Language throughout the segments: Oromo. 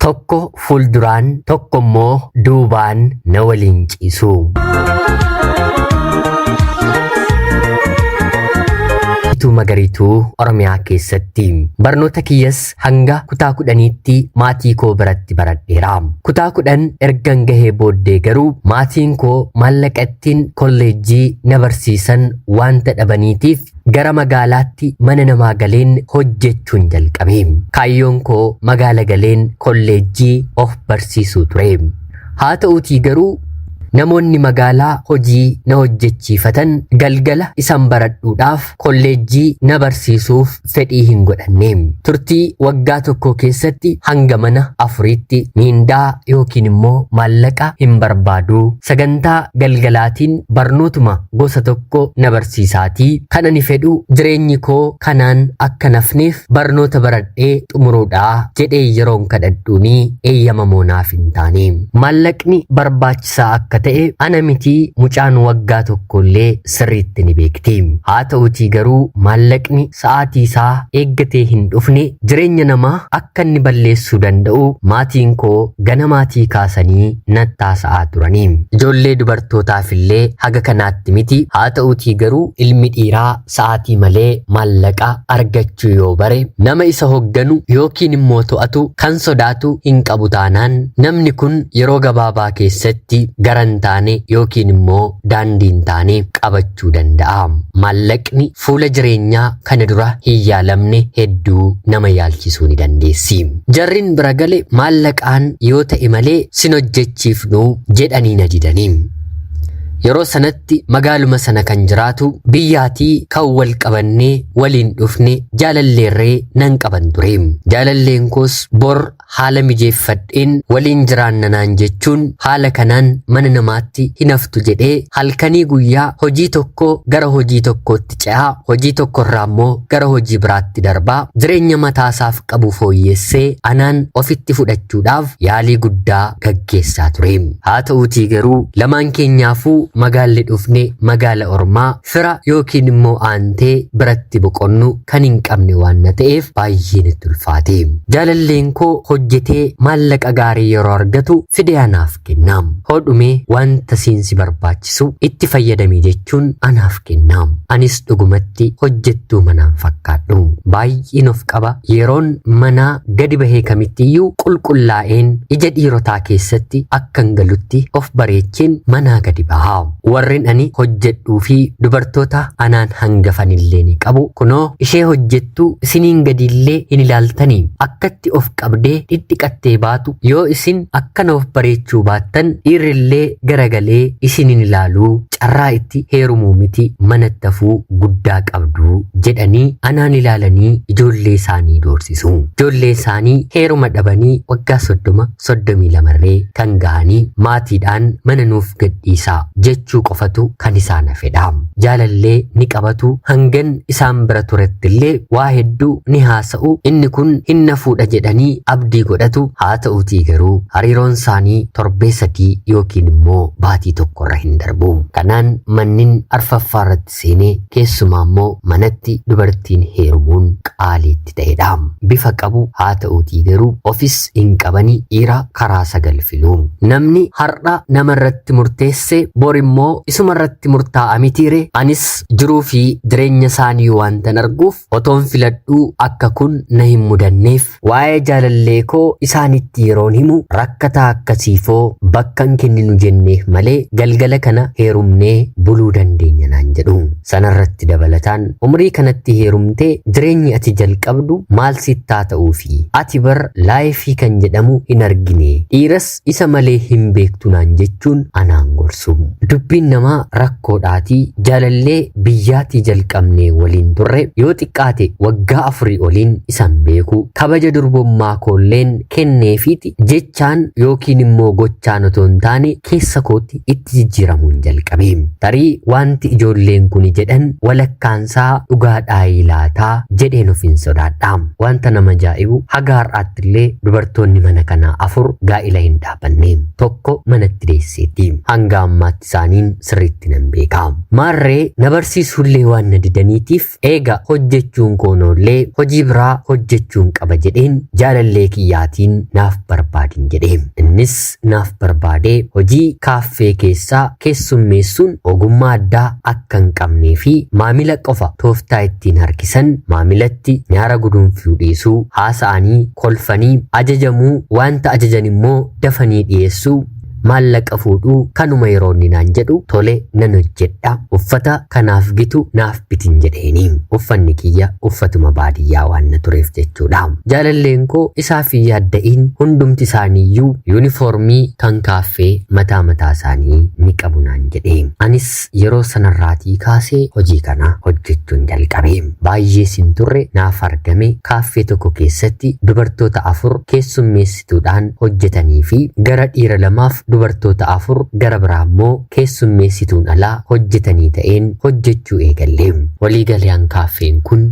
Tokko fuulduraan tokko immoo duubaan na waliin ciisu. Magariituu Oromiyaa keessatti barnoota kiyyas hanga kutaa 10tti maatii koo biratti baradheera. Kutaa 10 ergan gahee booddee garuu maatiin koo maallaqa ittiin kolleejjii na barsiisan wanta dhabaniitiif gara magaalaatti mana namaa galeen hojjechuun jalqabe. Kaayyoon koo magaala galeen kolleejjii of barsiisuu ture. Haa ta'uutii garuu namoonni magaalaa hojii na hojjechiifatan galgala isan baradhuudhaaf kolleejjii na barsiisuuf fedhii hin godhanne. Turtii waggaa tokko keessatti hanga mana 4tti miindaa yookiin immoo maallaqa hin barbaadu. Sagantaa galgalaatiin barnootuma gosa tokko na barsiisaatii kan ani fedhu jireenyi koo kanaan akka nafneef barnoota baradhee xumuruudhaa jedhee yeroon kadhadhuunii eeyyamamoo naaf hin taane. Maallaqni barbaachisaa akka ta'e ana mitii mucaan waggaa tokkollee sirriitti ni beekti. Haa ta'uutii garuu maallaqni sa'aatii isaa eeggatee hin dhufne jireenya namaa akka inni balleessuu danda'u maatiin koo ganamaatii kaasanii nattaasa'aa turanii. Ijoollee dubartootaaf illee haga kanaatti miti. Haa ta'uutii garuu ilmi dhiiraa sa'aatii malee maallaqa argachuu yoo bare nama isa hogganu yookiin immoo to'atu kan sodaatu hin qabu taanaan namni kun yeroo gabaabaa keessatti gara hin taane yookiin immoo daandii hin taane qabachuu danda'a. Maallaqni fuula jireenyaa kana dura hin yaalamne hedduu nama yaalchisuu ni dandeessi. Jarrin bira gale maallaqaan yoo ta'e malee sin hojjechiifnu jedhanii na didanii. Yeroo sanatti magaaluma sana kan jiraatu biyyaatii kan wal qabannee waliin dhufne jaalalleerree nan qaban ture. Jaalalleen koos bor haala mijeeffadheen waliin jiraannanaan jechuun haala kanaan mana namaatti hin haftu jedhee halkanii guyyaa hojii tokko gara hojii tokkootti ce'aa hojii tokkorraa immoo gara hojii biraatti darbaa jireenya mataasaaf qabu fooyyessee anaan ofitti fudhachuudhaaf yaalii guddaa gaggeessaa ture. Haa ta'uutii garuu lamaan keenyaafuu magaalli dhufne magaala ormaa fira yookiin immoo aantee biratti boqonnu kan hin qabne waan na ta'eef baay'ee natti ulfaate. Jaalalleen koo hojjetee maallaqa gaarii yeroo argatu fidee anaaf kenna. Hodhumee wanta siinsi barbaachisu itti fayyadami jechuun anaaf kenna. Anis dhugumatti hojjettuu manaan fakkaadhu. Baay'een of qaba. Yeroon manaa gadi bahee kamittiyyuu qulqullaa'een ija dhiirotaa keessatti akkan galutti of bareecheen manaa gadi baha. Warreen ani hojjedhuu fi dubartoota anaan hangafanillee ni qabu. Kunoo ishee hojjettuu isiniin gadiillee hin ilaaltanii akkatti of qabdee dhidhiqattee baatu yoo isin akkana of bareechuu baattan dhiirrillee garagalee isin hin ilaaluu carraa itti heerumuu miti manatti hafuu guddaa qabdu jedhanii anaan ilaalanii ijoollee isaanii doorsisu. Ijoollee isaanii heeruma dhabanii waggaa 30 32 kan gahanii maatiidhaan mana nuuf gadhiisaa jechuu qofatu kan isaan hafedha. Jaalallee ni qabatu hangan isaan bira turetti illee waa hedduu ni haasa'u inni kun hin nafuudha jedhanii abdii godhatu. Haa ta'uutii garuu hariiroon isaanii torbee 3 yookiin immoo baatii tokkorra hin darbu. Kanaan mannin arfaffaa irratti seenee keessumaa immoo manatti dubartiin heerumuun qaaliitti ta'edha. Bifa qabu haa ta'uutii garuu ofis hin qabani dhiira karaa 9 filu. Namni har'a nama irratti murteesse bor immoo isuma irratti murtaa'a mitiire. Anis jiruu fi jireenya isaanii waantan arguuf otoon filadhuu akka kun na hin mudanneef waa'ee jaalallee koo isaanitti yeroon himu rakkataa akkasiifoo bakka hin kenninu jenneef malee galgala kana heerumnee buluu dandeenya naan jedhu. Sanarratti dabalataan umrii kanatti heerumtee jireenyi ati jalqabdu maal sittaa ta'uu fi ati bar laayifii kan jedhamu hin argine dhiiras isa malee hin beektu naan jechuun anaan gorsu. Dubbiin namaa rakkoodhaatii jaalallee biyyaatii jalqabnee waliin turre yoo xiqqaate waggaa 4 oliin isan beeku kabaja durbummaa koolleen kenneefiiti jechaan yookiin immoo gochaan otoo hin taane keessa kootti itti jijjiiramuun jalqabe. Tarii wanti ijoolleen kun jedhan walakkaansaa dhugaadhaayii laataa jedheen ofiin sodaadha. Wanta nama ajaa'ibu haga har'aatti illee dubartoonni mana kanaa 4 gaa'ila hin dhaabanne. Tokko manatti deesseetti. Hanga ammaatti isaaniin sirriitti nan beeka. Maarree na barsiisuullee waan na didaniitiif eega hojjechuun koonoollee hojii biraa hojjechuun qaba jedheen jaalallee kiyyaatiin naaf barbaadin jedhe. Innis naaf barbaadee hojii kaaffee keessaa keessummeessuun ogummaa addaa akka hin qabnee fi maamila qofa tooftaa ittiin harkisan maamilatti nyaara guduunfuu dhiisuu, haasa'anii kolfanii ajajamuu, wanta ajajan immoo dafanii dhiyeessuu, maallaqa fuudhuu kanuma yeroo inni naan jedhu tole nan hojjedha, uffata kanaaf gitu naaf bitin jedheeni. Uffanni kiyya uffatuma baadiyyaa waan na tureef jechuudha. Jaalalleen koo isaaf hin yaadda'iin, hundumti isaaniiyyuu yuunifoormii kan kaaffee mataa mataa isaanii ni qabu naan jedhe. Anis yeroo sanarraatii kaasee hojii kana hojjechuun jalqabe. Baay'ee sin turre naaf argame kaaffee tokko keessatti dubartoota 4 keessummeessituudhaan hojjetanii fi gara dhiira 2f dubartoota 4 gara biraa immoo keessummeessituun alaa hojjetanii ta'een hojjechuu eegalle. Waliigalaan kaaffeen kun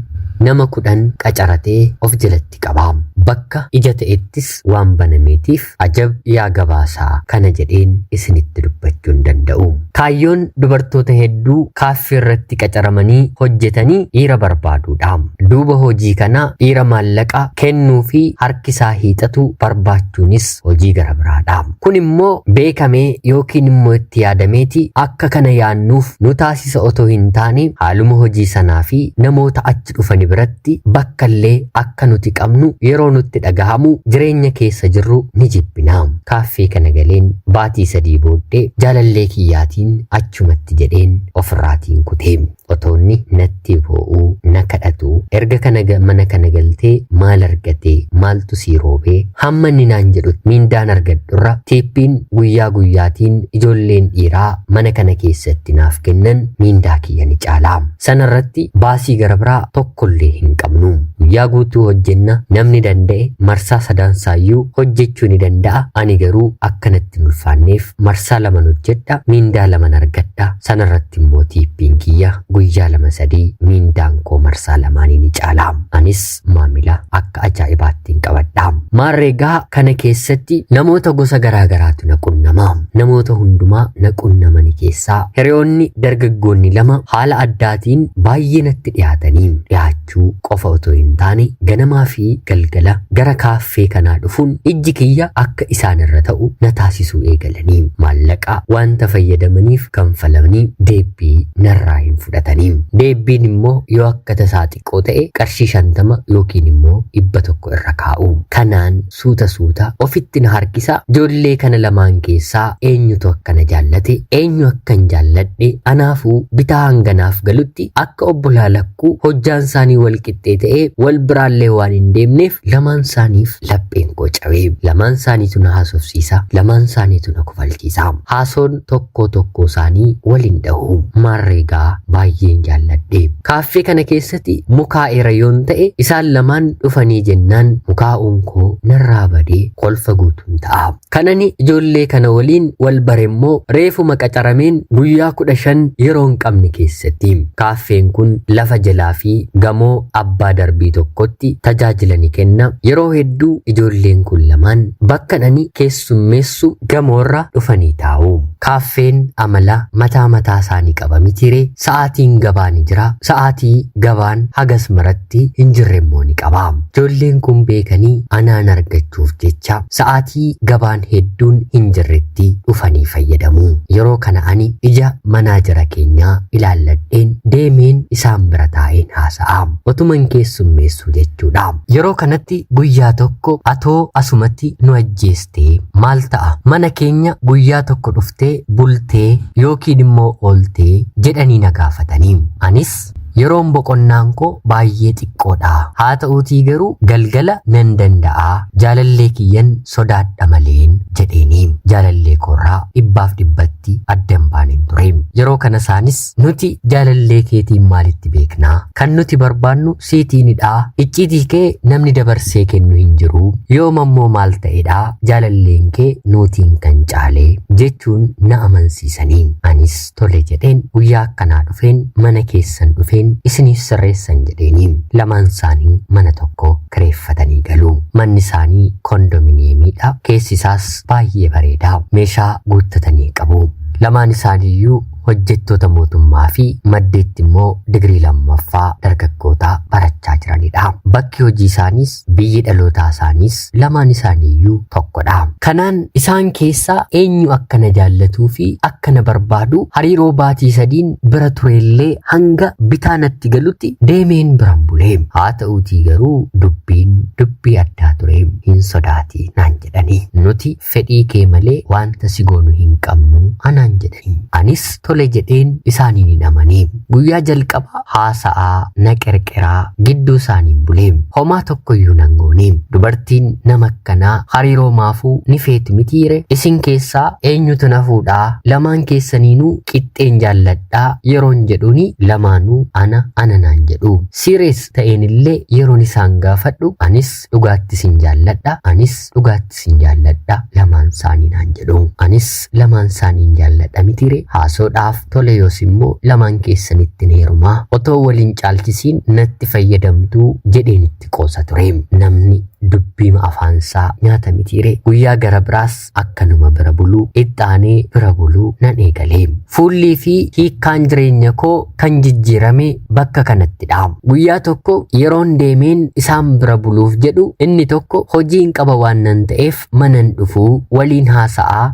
nama 10 qacaratee of jalatti qaba. Bakka ija ta'ettis waan banameetiif ajab yaa gabaasaa kana jedheen isinitti dubbachuu hin danda'u. Kaayyoon dubartoota hedduu kaaffee irratti qacaramanii hojjetanii dhiira barbaaduudha. Duuba hojii kana dhiira maallaqa kennuu fi harkisaa hiixatu barbaachuunis hojii gara biraadha. Kun immoo beekamee yookiin immoo itti yaadameeti akka kana yaannuuf nu taasisa otoo hin taane haaluma hojii sanaa fi namoota achi dhufani biratti bakka illee akka nuti qabnu yeroo nutti dhagahamu jireenya keessa jirru ni jibbina. Kaaffee kana galeen baatii 3 booddee jaalallee kiyyaatiin achumatti jedheen ofirraatiin kutee. Otoonni natti boo'uu na kadhatu erga kana mana kana galtee maal argatee maaltu sii roobee hamma inni naan jedhu miindaan argadhurra tiippiin guyyaa guyyaatiin ijoolleen dhiiraa mana kana keessatti naaf kennan miindaa kiyya ni caala. Sanarratti baasii gara biraa tokkollee hin qabnu. Guyyaa guutuu hojjenna, namni danda'e marsaa sadaansaayyuu hojjechuu ni danda'a. Ani garuu akkanatti hin ulfaanneef marsaa 2 hojjedha, miindaa 2 argadha. Sanarratti immoo tiippiin kiyya guyyaa 2-3 miindaan koo marsaa 2 ni caala. Anis maamila akka ajaa'ibaatti hin qabadha. Maarreegaa kana keessatti namoota gosa garaa garaatu na qunnama. Namoota hundumaa na qunnamani keessaa hiriyoonni dargaggoonni 2 haala addaatiin baay'ee natti dhiyaatanii dhiyaachuu qofa otoo hin taane ganamaa fi galgala gara kaaffee kanaa dhufuun ijji kiyya akka isaan irra ta'u na taasisuu eegalanii maallaqa wanta fayyadamaniif kanfalamanii deebbii narraa hin fudhatanii. Deebbiin immoo yoo akka tasaa xiqqoo ta'e qarshii 50 yookiin immoo 100 irra kaa'u. Kanaan suuta suuta ofitti na harkisa. Ijoollee kana lamaan keessaa eenyutu akka na jaallate, eenyu akka hin jaalladhe, anaafuu bitaa hanganaaf galutti akka obbolaa lakkuu hojjaan isaanii wal qixxee ta'ee wal biraallee waan hin deemneef lamaan isaaniif lapheen koo cabee. Lamaan isaaniitu na haasofsiisa, lamaan isaaniitu na kofalchiisa. Haasoon tokkoo tokkoo isaanii wal hin dhahu. Maarreegaa baay'een jaalladhe. Kaaffee kana keessatti mukaa'eera yoon ta'e isaan lamaan dhufanii jennaan mukaa'uun koo narraa badee kolfa guutuun ta'a. Kanani ijoollee kana waliin wal bare immoo reefuma qacarameen guyyaa 15 yeroo hin qabne keessatti. Kaaffeen kun lafa jalaa fi gamoo abbaa darbii tokkotti tajaajila ni kenna. Yeroo hedduu ijoolleen kun lamaan bakka ani keessummeessu gamoorra dhufanii taa'u. Kaaffeen amala mataa mataa isaanii qaba mitiiree sa'aatiin gabaa ni jira, sa'aatii gabaan hagas maratti hin jirre immoo ni qaba. Ijoolleen kun beekanii anaan argachuuf jecha sa'aatii gabaan hedduun hin jirretti dhufanii fayyadamu. Yeroo kana ani ija manaajara keenyaa ilaalladheen deemeen isaan bira taa'een haasa'a. Otuman keessummeessuu jechuudha. Yeroo kanatti guyyaa tokko atoo asumatti nu ajjeestee maal ta'a? Mana keenya guyyaa tokko dhuftee bultee yookiin immoo ooltee jedhanii na gaafatanii. Anis Yeroon boqonnaan koo baay'ee xiqqoodha. Haa ta'uutii garuu galgala nan danda'a. Jaalallee kiyyan sodaadha maleen jedheeni. Jaalallee koorraa dhibbaaf dhibbatti addan baaneen ture. Yeroo kana isaanis nuti jaalallee keetiin maalitti beeknaa? Kan nuti barbaannu siitiinidha. Icciitii kee namni dabarsee kennu hin jiru. Yoom ammoo maal ta'edha? Jaalalleen kee nuutiin kan caale jechuun na amansiisanii. Anis tole jedheen guyyaa akkanaa dhufeen mana keessan dhufeen isiniif sirreessan jedheeni. Lamaan isaanii mana tokko kireeffatanii galu. Manni isaanii kondominiyeemiidha. Keessi isaas baay'ee bareeda. Meeshaa guuttatanii qabu. Lamaan isaaniiyyuu hojjettoota mootummaa fi maddeetti immoo digirii lammaffaa dargaggoota barachaa jiranidha. Bakki hojii isaaniis biyyi dhalootaa isaaniis lamaan isaaniiyyuu tokkodha. Kanaan isaan keessaa eenyu akka na jaallatuu fi akka na barbaadu hariiroo baatii sadiin bira turellee hanga bitaa natti galutti deemeen biran bule. Haa ta'uutii garuu dubbiin dubbii addaa ture. Hin sodaati naan jedhani. Nuti fedhii kee malee wanta si goonu hin qabnu anaan jedhani. Anis tole jedheen isaaniin hin amane. Guyyaa jalqaba haasa'aa na qerqeraa gidduu isaaniin bule. Homaa tokkoyyuu nan goone. Dubartiin nama akkanaa hariiroo maafuu ni feeti mitiire. Isin keessaa eenyutu na fuudhaa? Lamaan keessaniinuu qixxeen jaalladhaa yeroon jedhuuni lamaanuu ana ana naan jedhu. Siirees ta'eenillee yeroon isaan gaafadhu anis dhugaatti sin jaalladha anis dhugaatti sin jaalladha lamaan isaanii naan jedhu. Anis lamaan isaaniin jaalladha mitiire haasoodhaaf tole yoos immoo lamaan keessanitti heerumaa otoo waliin caalchisiin natti fayyadamtuu jedheen itti qoosa ture. Namni dubbiima afaansaa nyaata mitiire. Guyyaa gara biraas akkanuma bira buluu ixxaanee bira buluu nan eegale. Fuullii fi hiikkaan jireenya koo kan jijjiirame bakka kanattidha. Guyyaa tokko yeroon deemeen isaan bira buluuf jedhu inni tokko hojiin qaba waan nan ta'eef manan dhufuu waliin haasa'aa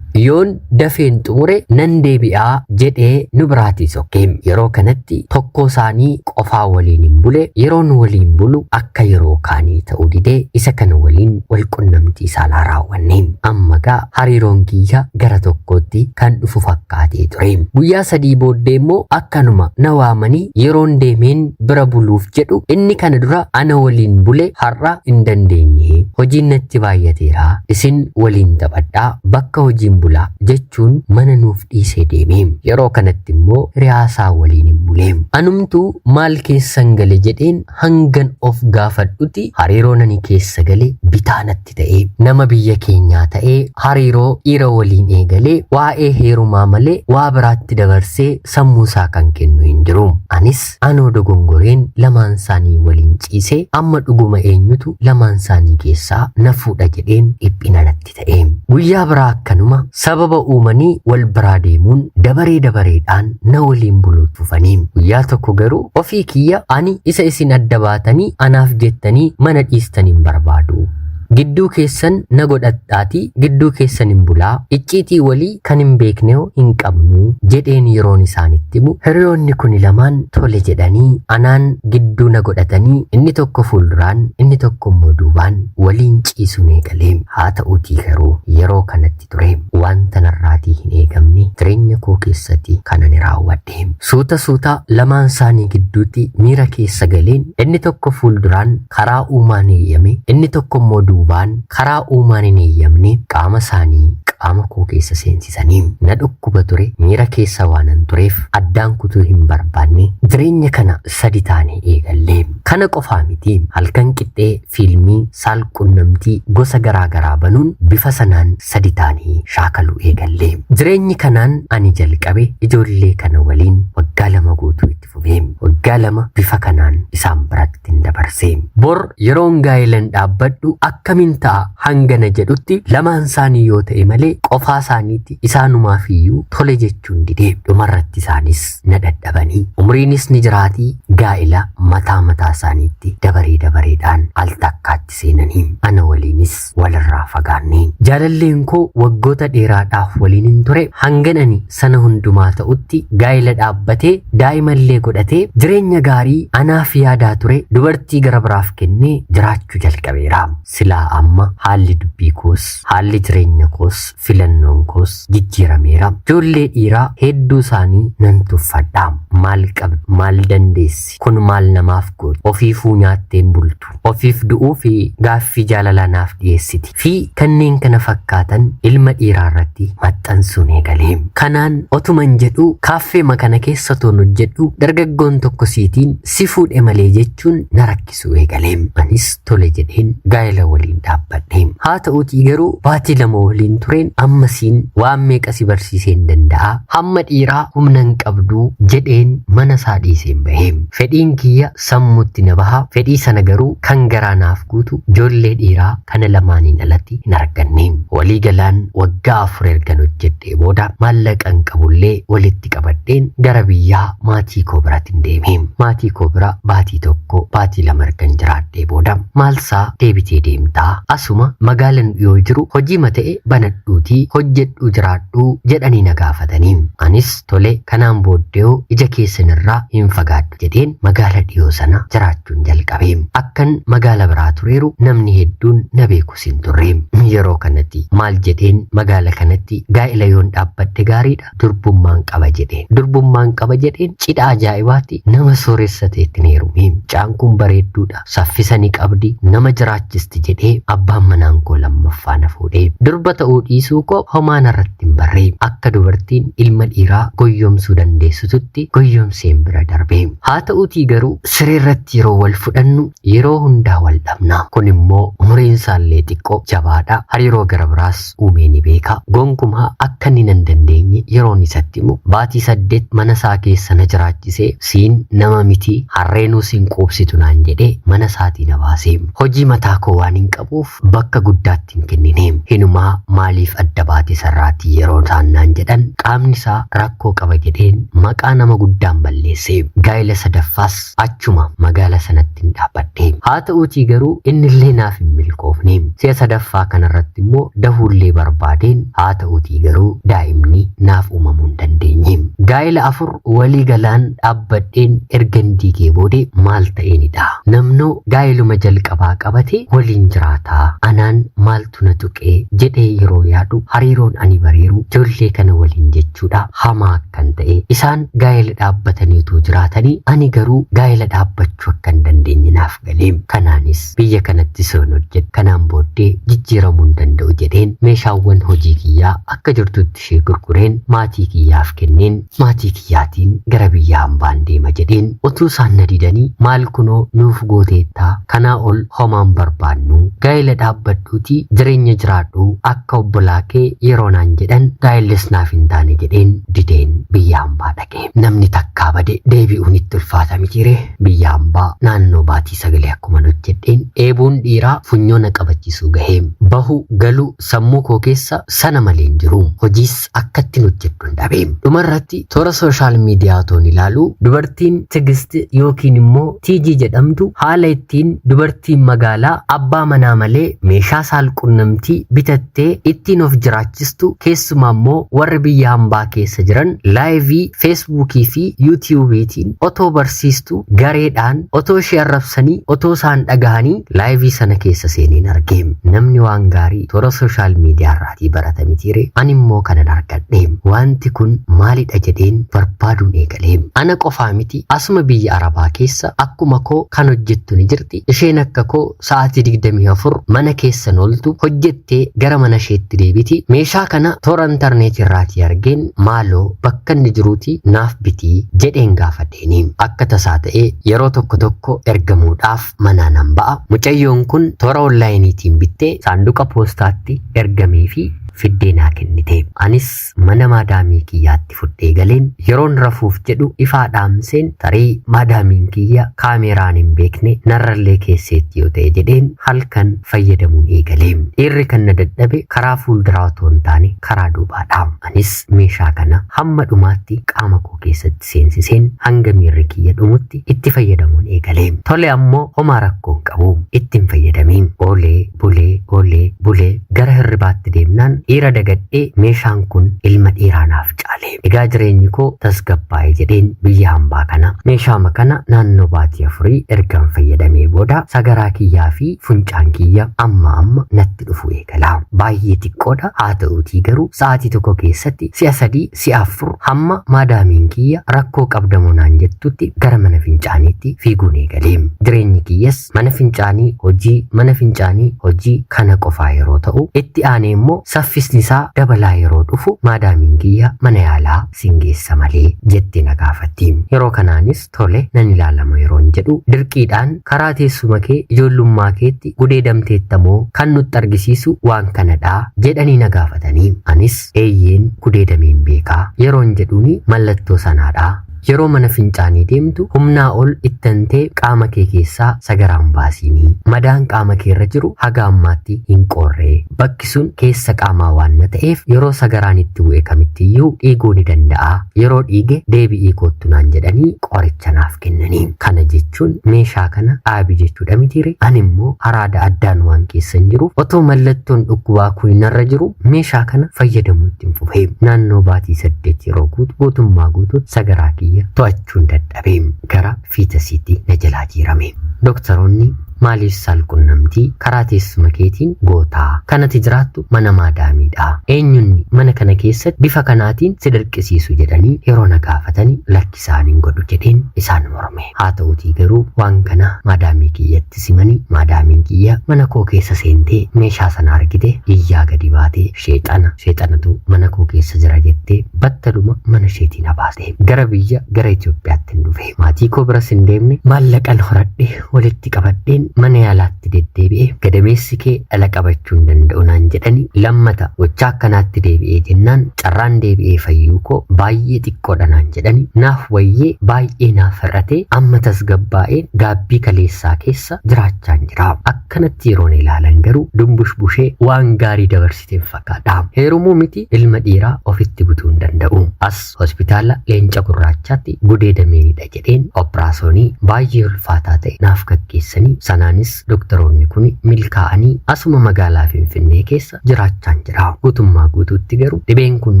yoon dafeen xumure nan deebi'aa jedhee nu biraatii sokke. Yeroo kanatti tokko isaanii qofaa waliin hin bule. Yeroon waliin bulu akka yeroo kaanii ta'uu didee isa kana waliin wal qunnamtii saalaa raawwanne. Amma gaa hariiroon kiyya gara tokkootti kan dhufu fakkaatee ture. Guyyaa sadii booddee immoo akkanuma na waamanii yeroon deemeen bira buluuf jedhu inni kana dura ana waliin bule har'a hin dandeenye. Hojiin natti baay'ateera. Isin waliin taphadhaa bakka hojiin bulaa jechuun mana nuuf dhiisee deeme. Yeroo kanatti immoo hiriyaasaa waliin hin bule. Anumtuu maal keessan gale jedheen hangan of gaafadhutti hariiroo nani keessa gale bitaa natti ta'e. Nama biyya keenyaa ta'ee hariiroo dhiira waliin eegalee waa'ee heerumaa malee waa biraatti dabarsee sammuu isaa kan kennu hin jiru. Anis anoo dogongoreen lamaan isaanii waliin ciisee amma dhuguma eenyutu lamaan isaanii keessaa na fuudha jedheen dhiphina natti ta'e. Guyyaa biraa akkanuma sababa uumanii wal biraa deemuun dabaree dabareedhaan na waliin buluuf fufanii. Guyyaa tokko garuu ofii kiyya ani isa isin adda baatanii anaaf jettanii mana dhiistanii hin barbaadu. Gidduu keessan na godhadhaatii gidduu keessan hin bulaa icciitii walii kan hin beekne hin qabnu jedheen yeroon isaanitti himu hiriyoonni kuni lamaan tole jedhanii anaan gidduu na godhatanii inni tokko fuulduraan inni tokko immoo duubaan waliin ciisuun eegalee. Haa ta'uutii garuu yeroo kanatti ture wanta narraatii hin eegamne jireenya koo keessatti kan ani raawwadhe. Suuta suuta lamaan isaanii gidduutti miira keessa galeen inni tokko fuulduraan karaa uumaan eeyyame inni tokko immoo duubaan karaa uumaan hin eeyyamne qaama isaanii qaama koo keessa seensisanii na dhukkuba ture. Miira keessa waanan tureef addaan kutuu hin barbaanne. Jireenya kana sadi taane eegalle. Kana qofaa miti, halkan qixxee fiilmii saalqunnamtii gosa garaa garaa banuun bifa sanaan sadi taane shaakaluu eegalle. Jireenyi kanaan ani jalqabe ijoollee kana waliin waggaa 2 guutuu itti fufee. Waggaa 2 bifa kanaan isaan biratti hin dabarse. Bor yeroon gaa'ilan dhaabbadhu akkamiin ta'a hangana jedhutti lamaan isaanii yoo ta'e malee qofaa isaaniitti isaanumaaf iyyuu tole jechuun didee. Dhumarratti isaanis na dadhabanii umriinis ni jiraatii gaa'ila mataa mataa isaaniitti dabaree dabareedhaan al takkaatti seenanii ana waliinis walirraa fagaanne. Jaalalleen koo waggoota dheeraadhaaf waliin hin ture. Hangan ani sana hundumaa ta'utti gaa'ila dhaabbatee daa'imallee godhatee jireenya gaarii anaaf yaadaa ture dubartii gara biraaf kennee jiraachuu jalqabeera. Silaa amma haalli dubbii koos haalli jireenya koos Filannoon koos jijjiirameera. Ijoollee dhiiraa hedduu isaanii nan tuffadha. Maal qabdi? Maal dandeessi? Kun maal namaaf gooti? Ofiifuu nyaatteen bultu. Ofiif du'uu fi gaaffii jaalalaa naaf dhiyeessiti. Fi kanneen kana fakkaatan ilma dhiiraa irratti maxxansuun eegale. Kanaan otuman jedhuu kaaffeema kana keessa otoon hojjedhu dargaggoon tokko siitiin si fuudhe malee jechuun na rakkisuu eegale. Anis tole jedheen gaa'ela waliin dhaabbadhe. Haa ta'uutii garuu baatii 2 waliin tureen amma siin waan meeqa si barsiiseen danda'a hamma dhiiraa humna hin qabduu jedheen mana isaa dhiiseen bahe. Fedhiin kiyya sammuutti na baha fedhii sana garuu kan garaa naaf guutu ijoollee dhiiraa kana lamaaniin alatti hin arganne. Walii galaan waggaa 4 ergan hojjedhee booda maallaqan qabullee walitti qabadheen gara biyyaa maatii koo biratin deeme. Maatii koo bira baatii 1 baatii 2 ergan jiraadhee booda maalsaa deebitee deemtaa asuma magaalan dhiyoo jiru hojiima ta'e banadhuutii hojjedhuu jiraadhuu jedhanii na gaafatanii. Anis tole kanaan booddeeoo ija keessanirraa hin fagaadhu jedheen magaala dhiyoo sana jiraachuun jalqabe. Akkan magaala biraa tureeru namni hedduun na beekus hin turre. Yeroo kanatti maal jedheen magaala kanatti gaa'ela yoon dhaabbadhe gaariidha durbummaan qaba jedheen. Durbummaan qaba jedheen cidha ajaa'ibaatti nama sooressa ta'etti hin heerume. Mucaan kun bareedduudha, saffisa ni qabdi, nama jiraachisti jedhee abbaan manaan koo lammaffaa na fuudhe. Durba ta'uu dhiisuu koo homaa narratti hin barre. Akka dubartiin ilma dhiiraa goyyomsuu dandeessututti goyyomseen bira darbe. Haa ta'uutii garuu siree irratti yeroo wal fudhannu yeroo hundaa wal dhabna. Kun immoo umuriin isaallee xiqqoo jabaadha. Hariiroo gara biraas uumee ni beeka. Gonkumaa akka inni nan dandeenye yeroon isatti himu baatii 8 mana isaa keessa na jiraachisee siin nama miti harreenuu siin quubsitu naan jedhee mana isaatii na baase. Hojii mataa koo waan hin qabuuf bakka guddaatti hin kennine. Hinumaa maaliif adda baate sarraatii yeroo isaan naan jedhan qaamni isaa rakkoo qaba jedheen maqaa nama guddaan balleesse. Gaa'ela sadaffaas achuma magaala sanattin dhaabbadhe. Haa ta'uutii garuu innillee naaf hin milkoofne. Si'a sadaffaa kanarratti immoo dahuullee barbaadeen haa ta'uutii garuu daa'imni naaf uumamuu hin dandeenye. Gaa'ela 4 walii galaan dhaabbadheen ergan diigee boode maal ta'eenidha? Namnoo gaa'eluma jalqabaa qabate waliin jiraataa anaan maaltu na tuqee jedhee yeroo yaadu hariiroon ani bareeru ijoollee kana waliin jechuudha hamaa akkan ta'e isaan gaa'ela dhaabbatanii utuu jiraatanii ani garuu gaa'ela dhaabbachuu akka hin dandeenye naaf gale. Kanaanis biyya kanatti soon hojjedhe kanaan booddee jijjiiramuu hin danda'u jedheen meeshaawwan hojii kiyyaa akka jirtutti ishee gurgureen maatii kiyyaaf kenneen maatii kiyyaatiin gara biyya hambaan deema jedheen utuu isaan na didanii maal kunoo nuuf gooteettaa kanaa ol homaan barbaannu gaa'ela dhaabbadhuutii jireenya jiraadhu akka obbolaa kee yeroo naan jedhan gaa'ellis naaf hin taane jedheen dideen biyya hambaa dhaqe. Namni takkaa bade deebi'uun itti ulfaata mitiiree biyya hambaa naannoo baatii sagalee akkuman hojjedheen dheebuun dhiiraa funyoo na qabachiisuu gahe. Bahu galu sammuu koo keessa sana malee hin jiru. Hojiis akkattiin hojjedhu hin dhabe. Dhumarratti toora sooshaal miidiyaa otoon ilaalu dubartiin Tigist yookiin immoo Tiijii jedhamtu haala ittiin dubartiin magaalaa abbaa manaa malee meeshaa saalqunnamtii bitattee ittiin of jiraachistu keessumaa immoo warri biyya hambaa keessa jiran laayivii feesbuukii fi yuutiyuubiitiin otoo barsiistu gareedhaan otoo ishee arrabsanii otoo isaan dhagahanii laayivii sana keessa seeneen arge. Namni waan gaarii toora sooshaal miidiyaa irraatii barata mitiire ani immoo kanan argadhe. Wanti kun maalidha jedheen barbaaduun eegale. Ana qofaa miti asuma biyya Arabaa keessa akkuma koo kan hojjettu ni jirti. Isheen akka koo sa'aatii 24 mana keessan ooltu hojjettee gara mana isheetti deebiti. Meeshaa kana toora intarneetii irraatii argeen maaloo bakka inni jiruuti naaf bitii jedheen gaafadheeni. Akka tasaa ta'ee yeroo tokko tokko ergamuudhaaf manaa nan ba'a. Mucayyoon kun toora onlaayiniitiin bittee saanduqa poostaatti ergameefii fiddee naa kennite. Anis mana maadaamii kiyyaatti fudhee galeen yeroon rafuuf jedhu ifaa dhaamseen tarii maadaamiin kiyya kaameeraan hin beekne narrallee keesseetti yoo ta'e jedheen halkan fayyadamuun eegale. Dhiirri kan na dadhabe karaa fuulduraa otoo hin taane karaa duubaadha. Anis meeshaa kana hamma dhumaatti qaama koo keessatti seensiseen hanga miirri kiyya dhumutti itti fayyadamuun eegale. Tole ammoo homaa rakkoo hin qabu. Ittiin fayyadameen oolee bulee oolee bulee gara hirribaatti deemnaan dhiira dagadhee meeshaan kun ilma dhiiraa naaf caale. Egaa jireenyi koo tasgabbaa'e jedheen biyya hambaa kana meeshaama kana naannoo baatii afurii ergan fayyadamee booda sagaraa kiyyaa fi funcaan kiyya amma amma natti dhufu eegala. Baay'ee xiqqoodha haa ta'uutii garuu sa'aatii tokko keessatti si'a sadii si'a afur hamma maadaamiin kiyya rakkoo qabdamoo naan jettutti gara mana fincaaniitti fiiguun eegale. Jireenyi kiyyas mana fincaanii hojii mana fincaanii hojii kana qofaa yeroo ta'u itti aanee immoo saffisni isaa dabalaa yeroo dhufu maadaamiin kiyya mana yaalaa sin geessa malee jettee na gaafatti. Yeroo kanaanis tole nan ilaalama yeroon jedhu dirqiidhaan karaa teessuma kee ijoollummaa keetti gudeedamteettamoo kan nutti argisiisu waan kanadhaa jedhanii na gaafatanii anis eeyyeen gudeedameen beekaa yeroon jedhuuni mallattoo sanaadhaa. Yeroo mana fincaanii deemtu humnaa ol ittantee qaama kee keessaa sagaraan baasiinii. Madaan qaama kee irra jiru haga ammaatti hin qoorree. Bakki sun keessa qaamaa waan na ta'eef yeroo sagaraan itti bu'e kamittiyyuu dhiiguu ni danda'a. Yeroo dhiige deebi'ii koottu naan jedhanii qoricha naaf kennanii. Kana jechuun meeshaa kana dhaabi jechuudha mitiire. Ani immoo araada addaan waan keessan jiruuf otoo mallattoon dhukkubaa kun narra jiru meeshaa kana fayyadamuu itti hin fufe. Naannoo baatii 8 yeroo guutu guutummaa guutuutti sagaraa kiyya to'achuun dadhabe. Gara fiitasiitti na jalaa jiirame. Dooktaroonni maaliif saalqunnamtii karaa teessuma keetiin gootaa? Kanati jiraattu mana maadaamiidha. Eenyunni mana kana keessatti bifa kanaatiin si dirqisiisu jedhanii yeroo na gaafatanii lakkisaan hin godhu jedheen isaan morme. Haa ta'utii garuu waan kana maadaamii kiyyatti simanii maadaamiin kiyya mana koo keessa seentee meeshaa sana argite iyyaa gadi baatee sheexana sheexanatu mana koo keessa jira jettee battaluma mana isheetii na baaste. Gara biyya gara Itoophiyaatti hin dhufe. Maatii koo biras hin deemne maallaqan horadhe walitti qabadheen mana yaalaatti deddeebi'e gadameessi kee dhala qabachuu hin danda'u naan jedhani lammata gochaa akkanaatti deebi'ee jennaan carraan deebi'ee fayyuu koo baay'ee xiqqoodha naan jedhani naaf wayyee baay'ee naaf hir'atee amma tasgabbaa'ee gaabbii kaleessaa keessa jiraachaan jira. Akkanatti yeroon ilaalan garuu dumbush bushee waan gaarii dabarsiteen fakkaadha. Heerumuu miti ilma dhiiraa ofitti butuu hin danda'u. As hospitaala Leenca Gurraachaatti gudeedameenidha jedheen operaasyoonii baay'ee ulfaataa ta'e naaf gaggeessanii sanaanis doktoroonni kun milkaa'anii asuma magaalaa Finfinnee keessa jiraachaan jira. Guutummaa guutuutti garuu dhibeen kun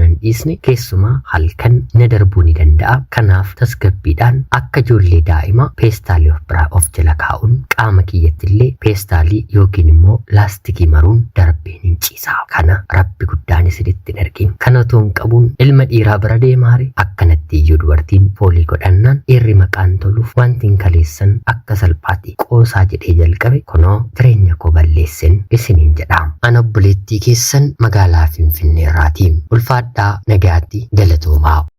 nan dhiisne keessumaa halkan na darbuu ni danda'a. Kanaaf tasgabbiidhaan akka ijoollee daa'imaa peestaalii of biraa of jala kaa'uun qaama kiyyatti illee peestaalii yookiin immoo laastikii maruun darbeen hin ciisa. Kana rabbi guddaan isinitti hin ergin. Kana otoo hin qabuun ilma dhiiraa bira deemaare akkanatti iyyuu dubartiin foolii godhannaan dhiirri maqaan toluuf wanti hin kaleessan akka salphaatti qoosaa jedhee jalqabe kunoo jireenya koo balleessen isiniin jedha. Ana obboleettii keessan magaalaa Finfinneerraati. Ulfaadhaa nagayaatti galatoomaa.